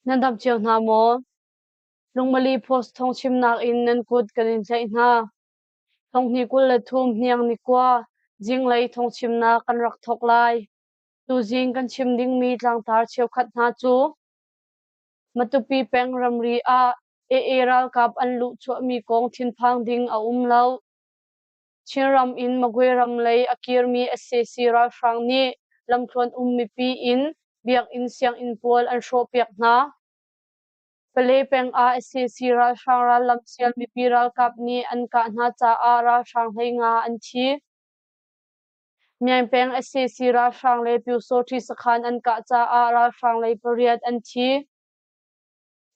Nan dam cio hna maw? Lungmali Post thawngchimnak in nan kut kan in tlaih hna. Thonghnih 23 hniang ni kua zinglei thawngchimnak kan rak thawk lai. Tuzing kan chim dingmi tlangtar cheukhat hna cu Matupi peng ramri ah AA ralkap an luhchuahmi kong thinphang ding a um lo. Chinram in Magwe ram lei a kirmi sac ralhrang nih lamthluan um mipi in biakinn sianginn pawl an hrawhpiak hna. Pale peng ah sac ralhrang rallam sial mipi ralkap nih an kah hna caah ralhrang 15 an thi. Myaing peng sac ralhrang le Pyusawhti sakhan an kah caah ralhrang lei pariat an thi.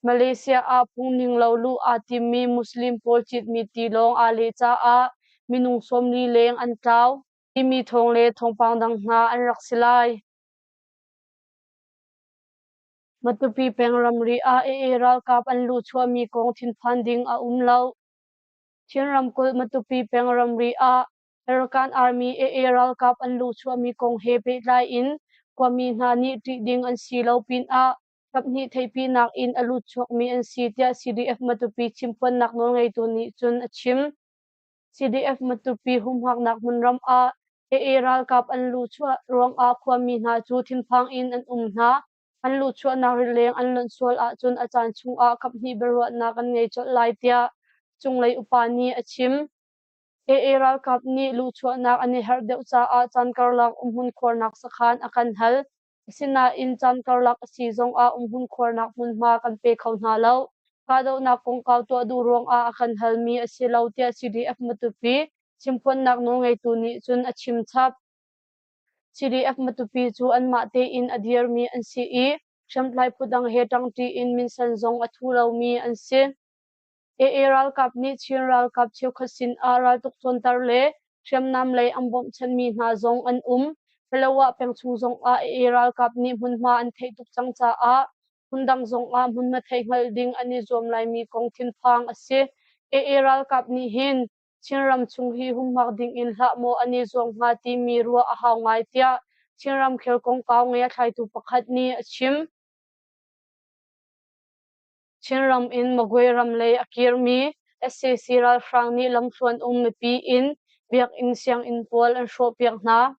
Malaysia ah phung lo luh aa timmi Muslim pawl citmi tilawng aa leh caah minung 40 leng an tlau timi thawng le thawngpang dang hna an rak si lai. Matupi peng ramri ah AA ralkap an luhchuahmi kong thinphan ding a um lo. Chin ramkulh Matupi peng ramri ah Arakan Army AA ralkap an luhchuahmi kong he pehtlai in khuami hna nih ṭih ding an si lo pinah kaphnih theihpinak in a lutchuakmi an si tiah CDF Matupi chimphuannak nawlngeitu nih cun a chim. CDF Matupi humhaknak hmunram ah AA ralkap an luhchuah ruangah khuami hna cu thinphang in an um hna. An luhchuahnak rileng an lonh sual ahcun a caan chungah kaphnih biaruahnak an ngei colh lai tiah cunglei upa nih a chim. AA ralkap nih luhchuahnak an i harh deuh caah caan karlak umhmun khuarnak sakhan a kan hal. Asinain caan karlak a si zongah umhmun khuarnak hmunhma kan pe kho hna lo. Kahdohnak kongkau tuah duh ruangah a kan halmi a si lo tiah CDF Matupi chimphuannak nawlngeitu nih cun a chim chap. CDF Matupi cu anmah tein a dirmi an si i hriamtlai phu dang he ṭangṭi in minsen zong a thu lomi an si. AA ralkap nih Chin ralkap cheukhat sinah raltuk cawnter le hriamnam lei an bawmhchanhmi hna zong an um. Palawa peng chung zongah AA ralkap nih hmunhma an theih tuk cang caah hmundang zongah hmunhma theihhngalh ding an i zuam laimi kong thinphang a si. AA ralkap nih hin Chinram chung hi humhak dingin hlah maw an i zuam hnga timi ruah a hau ngai tiah Chin ramkhel kongkau ngiathlaitu pakhat nih a chim. Chinram in Magwe ram lei a kirmi sac ralhrang nih lamthluan um mipi in biakinn sianginn pawl an hrawhpiak hna.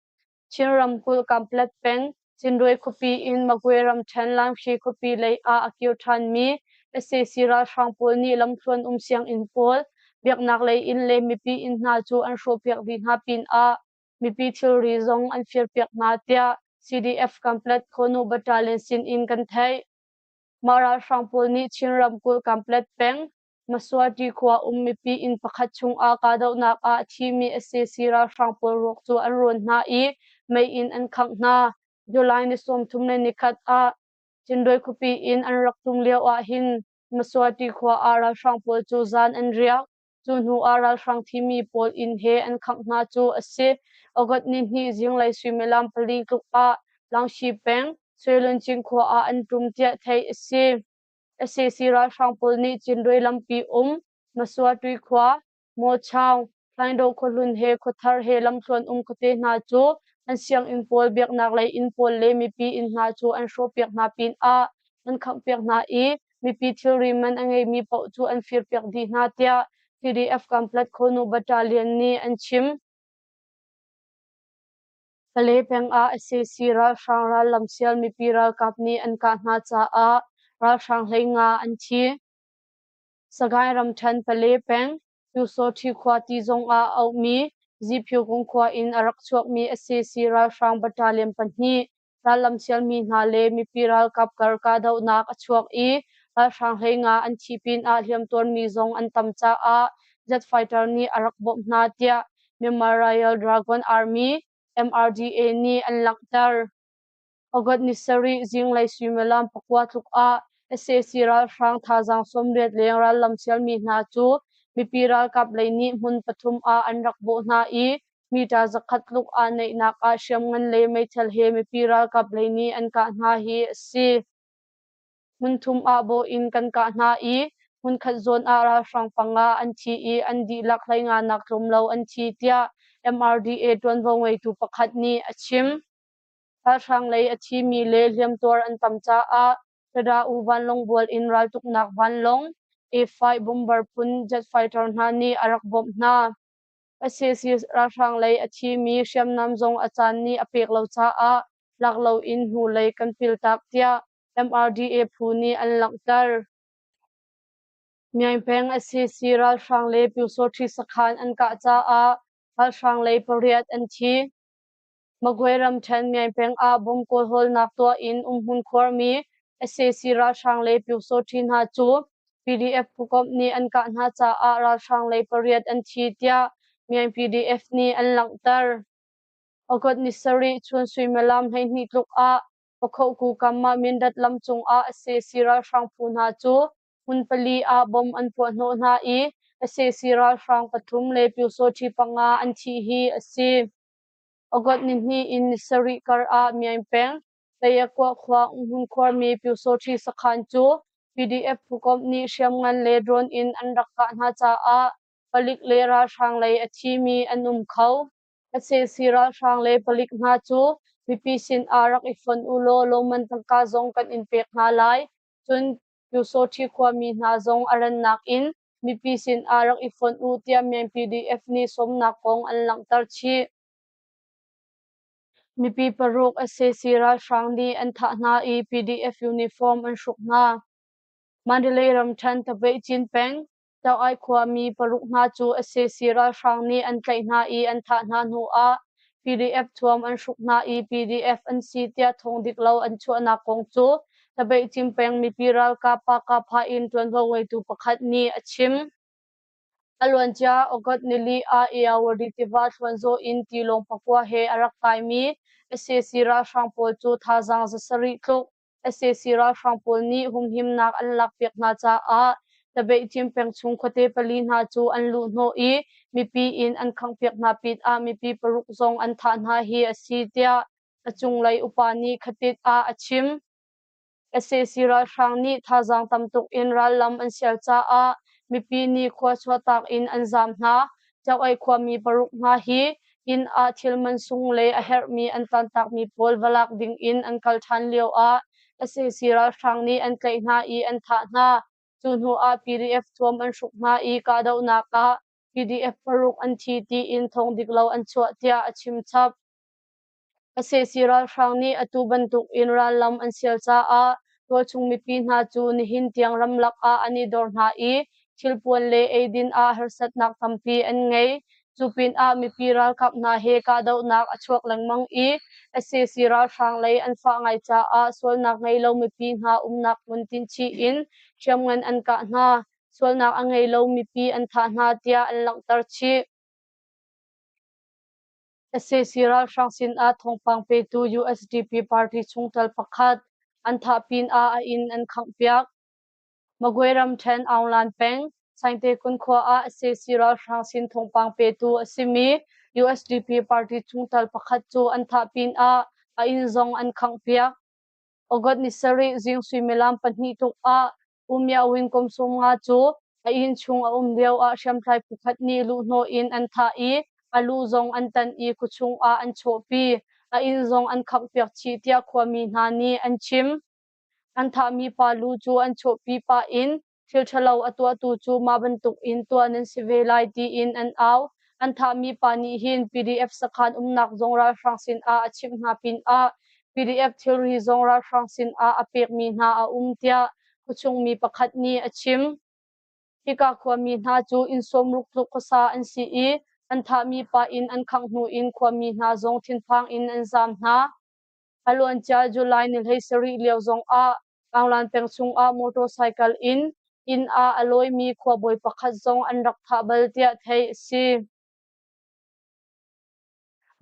Chin ramkulh Kanpetlet peng Cinruai khuapi in Magwe ramṭhen Lamhri khuapi lei ah a kir ṭhanmi sac ralhrang pawl nih lamthluan um sianginn pawl, biaknak lei inn le mipi inn hna cu an hrawhpiak dih hna pinah mipi thilri zong an firpiak hna tiah CDF Kanpetlet Khonu Battalion sin in kan theih. Mah ralhrang pawl nih Chin ramkulh Kanpetlet peng Masuati khua um mipi inn pakhat chungah kahdohnak ah a thimi sac ralhrang pawl ruak cu an rawn hna i mei in an khangh hna. July ni 31 ah Cinduai khuapi in an rak tlung lio ah hin Masuati khua ah ralhrang pawl cu zan an riak. Cu hnu ah ralhrang thimi pawl inn he an khangh hna cu a si. August ni hnih zinglei suimilam pali tluk ah Langshi peng Suiluncing khua ah an ṭum tiah theih a si. Sac ralhrang pawl nih Cinruai lampi um Masuatui khua, Mawchaung, Hlaingdo khuahlun he khuathar he lamthluan um khuate hna cu an sianginn pawl, biaknak lei inn pawl le mipi inn hna cu an hrawhpiak hna pinah an khanghpiak hna i mipi thilri man a ngeimi paoh cu an firpiak dih hna tiah PDF Kanpetlet Khonu Battalion nih an chim. Pale peng ah sac ralhrang rallam sial mipi ralkap nih an kah hna caah ralhrang 15 an thi. Sagaing ramṭhen Pale peng Pyusawṭhi khua ti zongah auhmi Ziphyukung khua in a rak chuakmi sac ralhrang battalion pahnih rallam sialmi hna le mipi ralkap kar kahdohnak a chuak i ralhrang 15 an thi pinah hliamtuarmi zong an tam caah jet fighter nih a rak bawmh hna tiah Myanmar Royal Dragon Army MRDA nih an langhter. August ni sarih zinglei suimilam pakua tluk ah sac ralhrang thazaang 80 leng rallam sialmi hna cu mipi ralkap lei nih hmun pathum ah an rak bawh hna i mita 100 tluk aa naihnak ah hriamngan le meithal he mipi ralkap lei nih an kah hna hi a si. Hmunthum ah bawh in kan kah hna i hmunkhat zawn ah ralhrang panga an thi i an dihlak 15 nak tlawm lo an thi tiah MRDA ṭuanvo ngeitu pakhat nih a chim. Ralhrang lei a thimi le hliamtuar an tam caah. Tada-U vanlawng bual in raltuknak vanlawng A-5 bomber phun jet fighter hna nih a rak bawmh hna. Sac ralhrang lei a thimi hriamnam zong a caan nih a pek lo caah lak loin hnulei kan piltak tiah MRDA phu nih an langhter. Myaing peng sac ralhrang le Pyusawhti sakhan an kah caah ralhrang lei pariat an thi. Magway ramṭhen Myaing peng ah bom kawlhawlnak tuah in umhmun khuarmi sac ralhrang le Pyusawhti hna cu PDF phukomh nih an kah hna caah ralhrang lei pariat an thi tiah Myaing PDF nih an langhter. August ni sarih chun suimilam 12 tluk ah Pakhohku kam ah Mindat lam cungah sac ralhrang phu hna cu hmun pali ah bom an puahhnawh hna i sac ralhrang pathum le Pyusawhti panga an thih hi a si. August nihnih in ni sarih kar ah Myaing peng Tayakuah khua umhmun khuarmi Pyusawhti sakhan cu PDF phukomh nih hriamngan le drone in an rak kah hna caah palik le ralhrang lei a thimi an um kho. Sac ralhrang le palik hna cu mipi sin ah rak i fon ulaw lawmman tangka zong kan in pek hna lai. Cun Pyusawhti khuami hna zong a rannak in mipi sin ah rak i fon u tiah Myan PDF nih sawmnak kong an langhter chih. Mipi paruk sac ralhrang nih an thah hna i PDF uniform an hruk hna. Mandalay ramṭhen Tabeihcin peng Tau-ai khuami paruk hna cu sac ralhrang nih an tlaih hna i an thah hna hnu ah PDF thuam an hruk hna i PDF an si tiah thawng dik lo an chuahnak kong cu Tabeihcin peng mipi ralkap Pakapha in ṭuanvo ngeitu pakhat nih a chim. A luancia August nili ah Ayeyarwady tiva thluanzaw in tilawng pakua he a rak kaimi sac ralhrang pawl cu thazaang zasarih tluk sac ralhrang pawl nih humhimnak an lakpiak hna caah Tabeihcin peng chung khuate pali hna cu an luhhnawh i mipi inn an khanghpiak hna pinah mipi paruk zong an thah hna hi a si tiah a cunglei upa nih khatit ah a chim. Sac ralhrang nih thazaang tamtuk in rallam an sial caah mipi nih khua chuahtak in an zaam hna. Cauei khuami paruk hna hi inn ah thil mansung le a herhmi an tantakmi pawl va lak ding in an kal ṭhan lio ah sac ralhrang nih an tlaih hna i an thah hna. Cu hnu ah PDF thuam an hruk hna i kahdohnak ah PDF paruk an thi tiin thawng dik lo an chuah tiah a chim chap. Sac ralhrang nih atu bantuk in rallam an sial caah tualchung mipi hna cu nihin tiang ramlak ah an i dor hna i thilpuan le eidin ah harsatnak tampi an ngei. Cu pinah mipi ralkap hna he kahdohnak a chuak lengmang i sac ralhrang lei an fah ngai caah sualnak ngei lo mipi hna umnak hmun tinhchih in hriamngan an kah hna. Sualnak a ngei lo mipi an thah hna tiah an langhter chih. Sac ralhrang sinah thawngpang petu usdp party chungtel pakhat an thah pinah a inn an khanghpiak. Magway ramṭhen Aunglan peng Saingtekun khua ah sac ralhrang sin thawngpang petu a simi usdp party chungtel pakhat cu an thah pinah a inn zong an khanghpiak. August ni sarih zing suimilam pahnih tluk ah U Mya Win kum 50 cu a inn chung a um lio ah hriamtlai phukhat nih luhhnawh in an thah i a lu zong an tan i khuachung ah an chawhpi. A inn zong an khanghpiak chih tiah khuami hna nih an chim. An thahmi pa lu cu an chawhpi pah in thil ṭhalo a tuahtu cu mah bantuk in tuah nan si ve lai tiin an au. An thahmi pa nih hin PDF sakhan umnak zong ralhrang sinah a chimh hna pinah PDF thilri zong ralhrang sinah a pekmi hna a um tiah khuachung mi pakhat nih a chim. Hika khuami hna cu inn sawmruk tluk khuasa an si i an thahmi pa inn an khangh hnu in khuami hna zong thinphang in an zaam hna. A luancia July ni 17 lio zongah Aunglan peng chungah motorcycle in inn ah a lawimi khuabawi pakhat zong an rak thah bal tiah theih a si.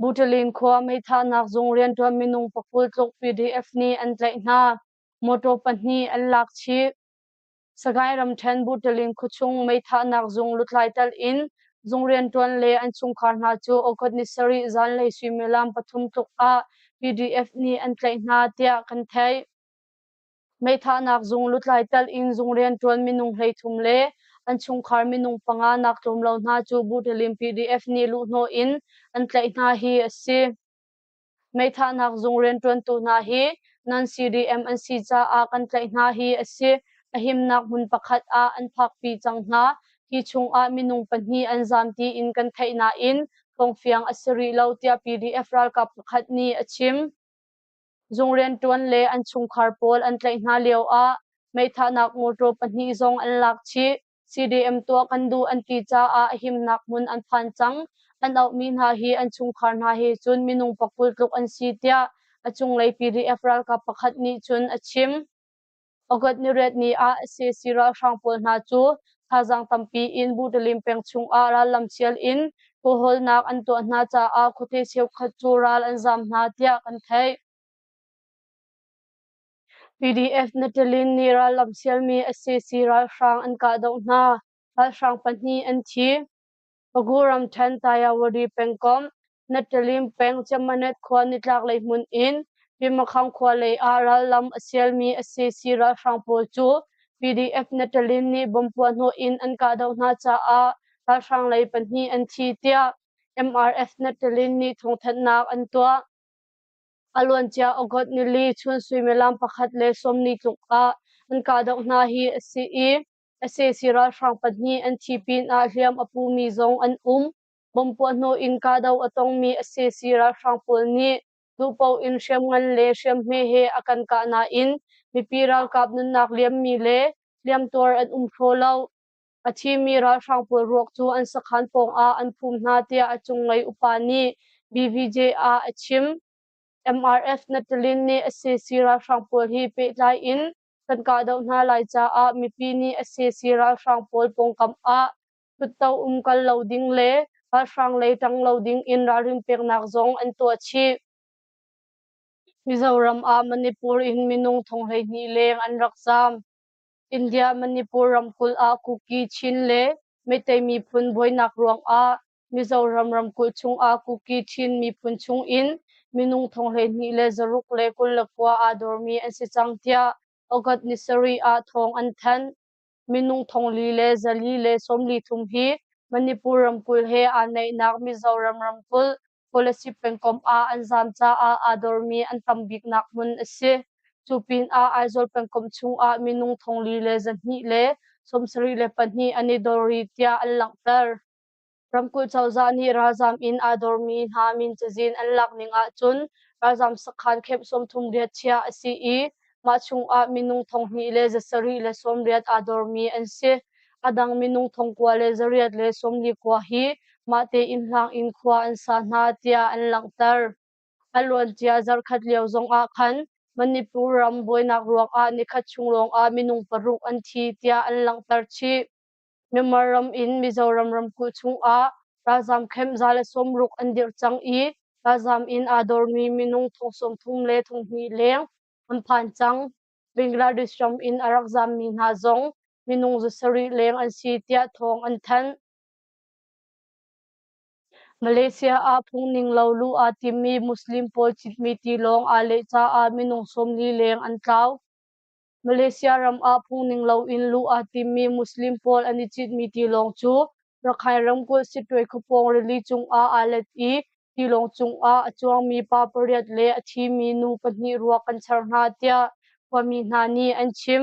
Butalin khua meithahnak zung rianṭuan minung pakul tluk PDF nih an tlaih hna. Motor pahnih an lak chih. Sagaing ramṭhen Butalin khuachung meithahnak zung lutlai telh in zung rianṭuan le an chungkhar hna cu August ni sarih zanlei suimilam pathum tluk ah PDF nih an tlaih hna tiah kan theih. Meithahnak zung lutlai telh in zung rianṭuan minung 33 le an chungkhar minung panga nak tlawm lo hna cu Butalin PDF nih luhhnawh in an tlaih hna hi a si. Meithahnak zung rianṭuantu hna hi non-CDM an si caah kan tlaih hna hi a si. A himnak hmun pakhat ah an phakpi cang hna. Hi chungah minung pahnih an zaam tiin kan theih nain thawngfiang a si rih lo tiah PDF ralkap pakhat nih a chim. Zung rianṭuan le an chungkhar pawl an tlaih hna lioah meithahnak mawṭaw pahnih zong an lak chih. CDM tuah kan duh an ti caah himnak hmun an phan cang. An auhmi hna hi an chungkhar hna he cun minung pakul tluk an si tiah a cunglei PDF ralkap pakhat nih cun a chim. August niriat ni ah sac ralhrang pawl hna cu thazaang tampi in Budalim peng chungah rallam sial in kawlhawlnak an tuah hna caah khuate cheukhat cu ral an zaam hna tiah kan theih. PDF Natalin nih rallam sialmi sac ralhrang an kahdoh hna. Ralhrang pahnih an thi. Pagu ramṭhen Tayawari pengkomh Natalin peng Chamanet khua nitlaklei hmun in Pimakhang khua lei ah rallam a sialmi sac ralhrang pawl cu PDF Natalin nih bomb puahhnawh in an kahdoh hna caah ralhrang lei pahnih an thi tiah MRF Natalin nih thawngthanhnak an tuah. A luancia August nili chun suimilam pakhat le sawmli tluk ah an kahdoh hna hi a si i sac ralhrang pahnih an thi pinah hliam a pumi zong an um. Bomb puahhnawh in kahdoh a tongmi sac ralhrang pawl nih duhpaoh in hriamngan le hriamhme he a kan kah nain mipi ralkap nunnak liammi le hliamtuar an um hraw lo. A thimi ralhrang pawl ruak cu an sakhan pawngah an phum hna tiah a cunglei upa nih BVJ ah a chim. MRF Natalin nih sac ralhrang pawl hi pehtlai in kan kahdoh hna lai caah mipi nih sac ralhrang pawl pawngkam ah ṭhutto um kal lo ding le ralhrang lei ṭang lo ding in ralrin peknak zong an tuah chih. Mizoram ah Manipur in minung thong 12 leng an rak zaam. India Manipur ramkulh ah Kuki, Chin le Meitei miphun buainak ruangah Mizoram ramkulh chungah Kuki, Chin miphun chungin minung thong 12,629 aa dormi an si cang tiah August ni sarih ah thawng an thanh. Minung 4,443 hi Manipur ramkulh he aa naihnak Mizoram ramkulh Kolasib pengkomh ah an zaam caah aa dormi an tam biknak hmun a si. Cu pinah Aizawl pengkomh chungah minung 4,272 an i dor rih tiah an langhter. Ramkulh cozah nih ralzaam in aa dormi hna min cazin an lak ning ahcun ralzaam sakhan khep 38 chiah a si i mah chungah minung 2780 aa dormi an si. A dang minung 9849 hi mah tein hlang in khua an sa hna tiah an langhter. A luancia zarhkhat lio zongah khan Manipur ram buainak ruangah nikhat chung lawngah minung paruk an thi tiah an langhter chih. Myanmar ram in Mizoram ramkulh chungah ralzaam camp 160 an dirh cang i ralzaam in aa dormi minung thong 30 le thong hnih leng an phan cang. Bangladesh ram in a rak zaammi hna zong minung 700 leng an si tiah thawng an thanh. Malaysia ah phungning lo luh aa timmi Muslim pawl citmi tilawng aa leh caah minung 40 leng an tlau. Malaysia ram ah phungning loin luh aa timmi Muslim pawl an i citmi tilawng cu Rakhine ramkulh Sittwe khuapawng rili cungah aa let i tilawng cungah a cuangmi pa pariat le a thimi nu pahnih ruak kan char hna tiah khuami hna nih an chim.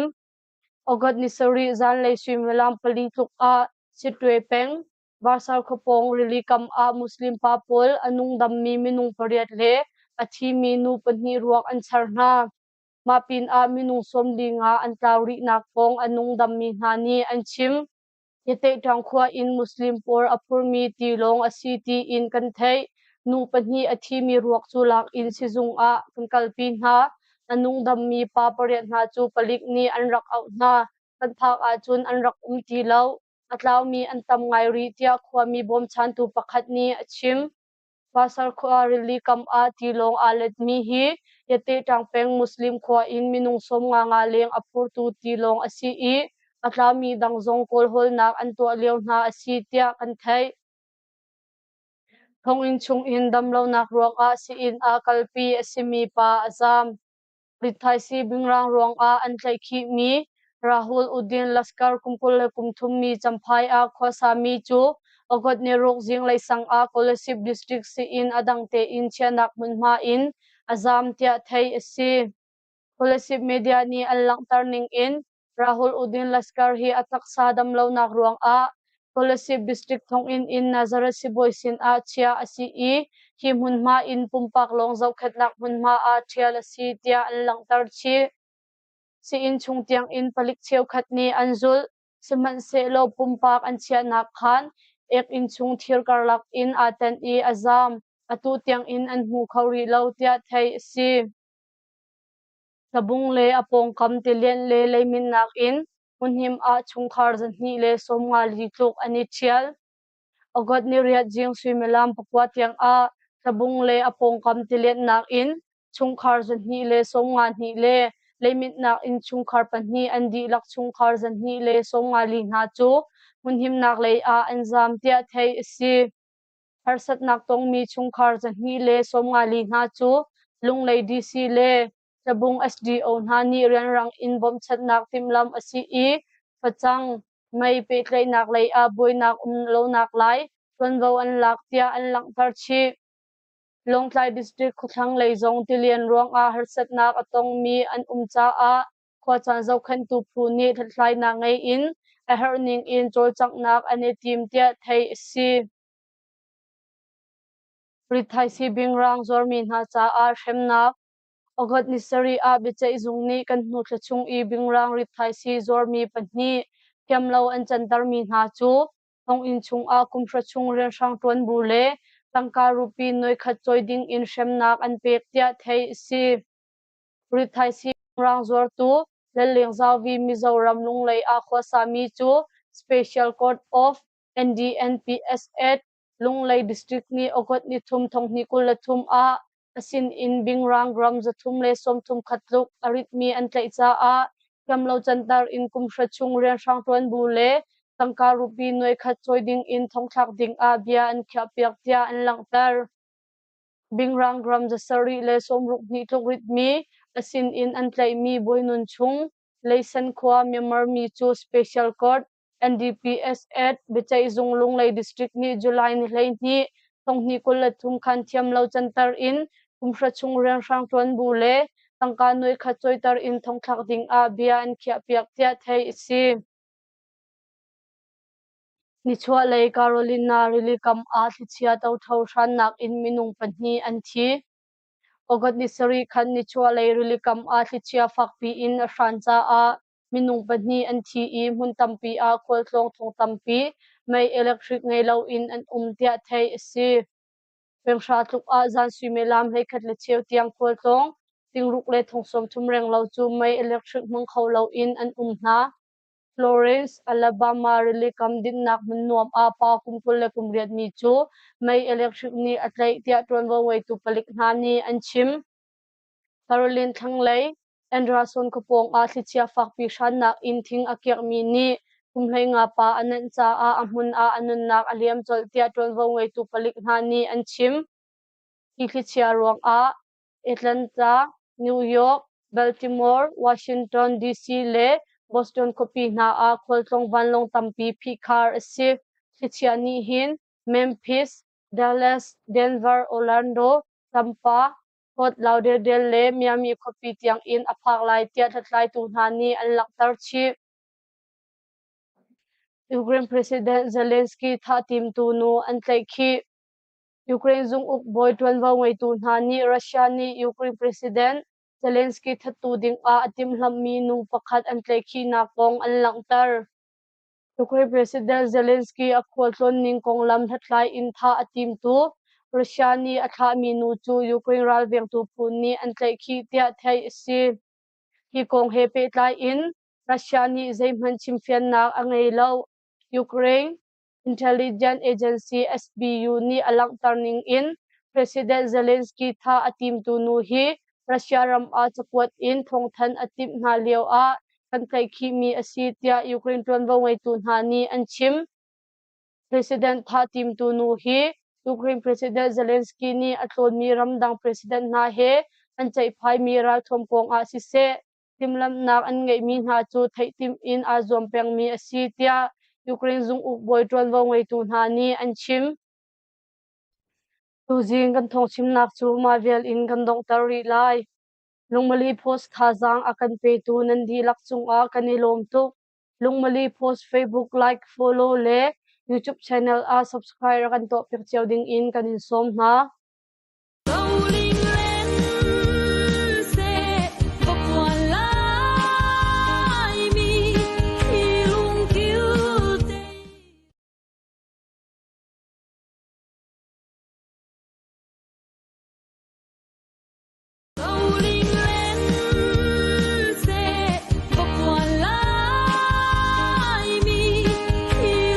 August ni sarih zanlei suimilam pali tluk ah Sittwe peng Varsar khuapawng rili kam ah Muslim pa pawl a nungdammi minung pariat le a thimi nu pahnih ruak an char hna. Mah pinah minung 45 an tlau rihnak kong a nungdammi hna nih an chim. Yatehtang khua in Muslim pawl a phurmi tilawng a si tiin kan theih. Nu pahnih a thimi ruak cu lak in sizung ah kan kalpi hna. A nungdammi pa pariat hna cu palik nih an rak auh hna. Kan phak ahcun an rak um ti lo. A tlaumi an tam ngai rih tiah khuami bawmchantu pakhat nih a chim. Pasar khua rili kam ah tilawng aa letmi hi Yatehtang peng Muslim khua in minung 55 leng a phurtu tilawng a si i a tlami dang zong kawlhawlnak an tuah lio hna a si tiah kan theih. Thonginn chungin damlonak ruangah sii-inn ah kalpi a simi pa a zaam. Rithaisii bingrang ruangah an tlaihkhihmi Rahul Uddin Laskar kum 23 mi Champhai ah khuasami cu August ni ruk zinglei sang ah Kolasib District sii-inn a dang tein chiahnak hmunhma in a zaam tiah theih a si. Kolasib media nih an langhter ning in Rahul Uddin Laskar hi a taksa damlonak ruangah Kolasib District thonginn in Nazareth sibawi sin ah chiah a si i hi hmunhma in pumpak lawng zohkhenhnak hmunhma ah ṭhial a si tiah an langhter chih. Sii-inn chung tiangin palik cheukhat nih an zulh. Sihmanhsehlaw pumpak an chiahnak khan ek-inn chung thir karlak in aa tenh i a zaam. Atu tiangin an hmu kho rih lo tiah theih a si. Tlabung le a pawngkam tilian le leiminnak in hmunhim ah chungkhar 254 tluk an i ṭhial. August ni riat zing suimilam 9 tiangah Tlabung le a pawngkam tilianhnak in chungkhar 252 le leiminnak in chungkhar pahnih an dihlak chungkhar 254 hna cu hmunhimnak lei ah an zaam tiah theih a si. Harsatnak tongmi chungkhar 254 hna cu Lunglei DC le Tlabung SDO hna nih rianrang in bawmchanhnak timhlamh a si i facang, mei pehtlaihnak lei ah buainak um lonak lai ṭuanvo an lak tiah an langhter chih. Lawngtlai District khuathlang lei zong tilian ruangah harsatnak a tongmi an um caah khuacaan zohkhenhtu phu nih hlathlainak ngei in a herh ning in cawlcanghnak an i tim tiah theih a si. Rithaisii bingrang zuarmi hna caah hremnak. August ni sarih ah biaceihzung nih kan hnu thla chung i bingrang rithaisii zuarmi pahnih thiamlo an cantermi hna cu thonginn chungah kumhra chung rianhrang ṭuan bu le tangka rupee nuaikhat cawi ding in hremnak an pek tiah theih a si. Rithaisii bingrang zuartu Lalleng Zauvi Mizoram Lunglei ah khuasami cu Special Court of NDNPS Lunglei District nih August ni thum thonghnih 23 ah a sinin bingrang gram 330 khat tluk a ritmi an tlaih caah thiamlo canter in kum hra chung rianhrang ṭuan bu le tangka rupee nuai khat cawi ding in thongthlak ding ah bia an khiahpiak tiah an langhter. Bingrang gram 762 tluk ritmi a sinin an tlaihmi Bawinun chung Leisan khua Myanmar mi cu Special Court NDPS at biaceihzung Lunglei District nih July ni 12 thonghnih 23 khan thiamlo canter in kumhra chung rianhrang ṭuan bu le tangka nuai khat cawiter in thongthlak ding ah bia an khiahpiak tiah theih a si. Nichuahlei Carolina rilikam ah thlichia ṭotho hrannak in minung pahnih an thi. August ni sarih khan nichuahlei rilikam ah thlichia fakpi in a hran caah minung pahnih an thi i hmun tampi ah khualtlawng thong tampi mei electric ngei loin an um tiah theih a si. Penghra tluk ah zan suimilam 11:15 tiang khualtlawng tingruk le thong 30 renglo cu mei electric hmang kho loin an um hna. Florence, Alabama rilikam dinhnak hmun nuam ah pa kum 28 mi cu mei electric nih a tlaih tiah ṭuanvo ngeitu palik hna nih an chim. Caroline thlanglei Anderson khuapawng ah thlichia fakpi hrannak in thing a kiakmi nih kum 15 pa a nenh caah a hmun ah a nunnak a liam colh tiah ṭuanvo ngeitu palik hna nih an chim. Hi thlichia ruangah Atlanta, New York, Baltimore, Washington DC le Boston khuapi hna ah khualtlawng vanlawng tampi phihkhar a si. Thlichia nih hin Memphis, Dallas, Denver, Orlando, Tampa, Fort Lauderdale le Miami khuapi tiang in a phak lai tiah hlathlaitu hna nih an langhter chih. Ukraine President Zelensky thah timtu nu an tlaihkhih. Ukraine zunguk bawi ṭuanvo ngeitu hna nih Russia nih Ukraine President Zelensky thattu dingah a timhlamhmi nu pakhat an tlaihkhihnak kong an langhter. Ukraine President Zelensky a khualtlawn ning konglam hlathlai in thah a timtu Russia nih a thlahmi nu cu Ukraine ralvengtu phu nih an tlaihkhih tiah theih a si. Hi kong he pehtlai in Russia nih zeihmanh chimfiannak a ngei lo. Ukraine Intelligence Agency SBU nih a langhter ning in President Zelensky thah a timtu nu hi Russia ram ah cakuat in thawngthanh a timh hna lio ah kan tlaihkhihmi a si tiah Ukraine ṭuanvo ngeitu hna nih an chim. President thah timtu nu hi Ukraine President Zelensky nih a tlawnmi ramdang president hna he an ceihphaimi ralthuam kong ah siseh timhlamhnak an ngeihmi hna cu theih timh in aa zuam pengmi a si tiah Ukraine zung-uk bawi ṭuanvo ngeitu hna nih an chim. Tuzing kan thawngchimnak cu mah vial in kan donghter rih lai. Lungmali Post thazaang a kan petu nan dihlak cungah kan i lawm tuk. Lungmali Post Facebook like, follow le YouTube channel ah subscribe rak kan tuahpiak cio ding in kan in sawm hna.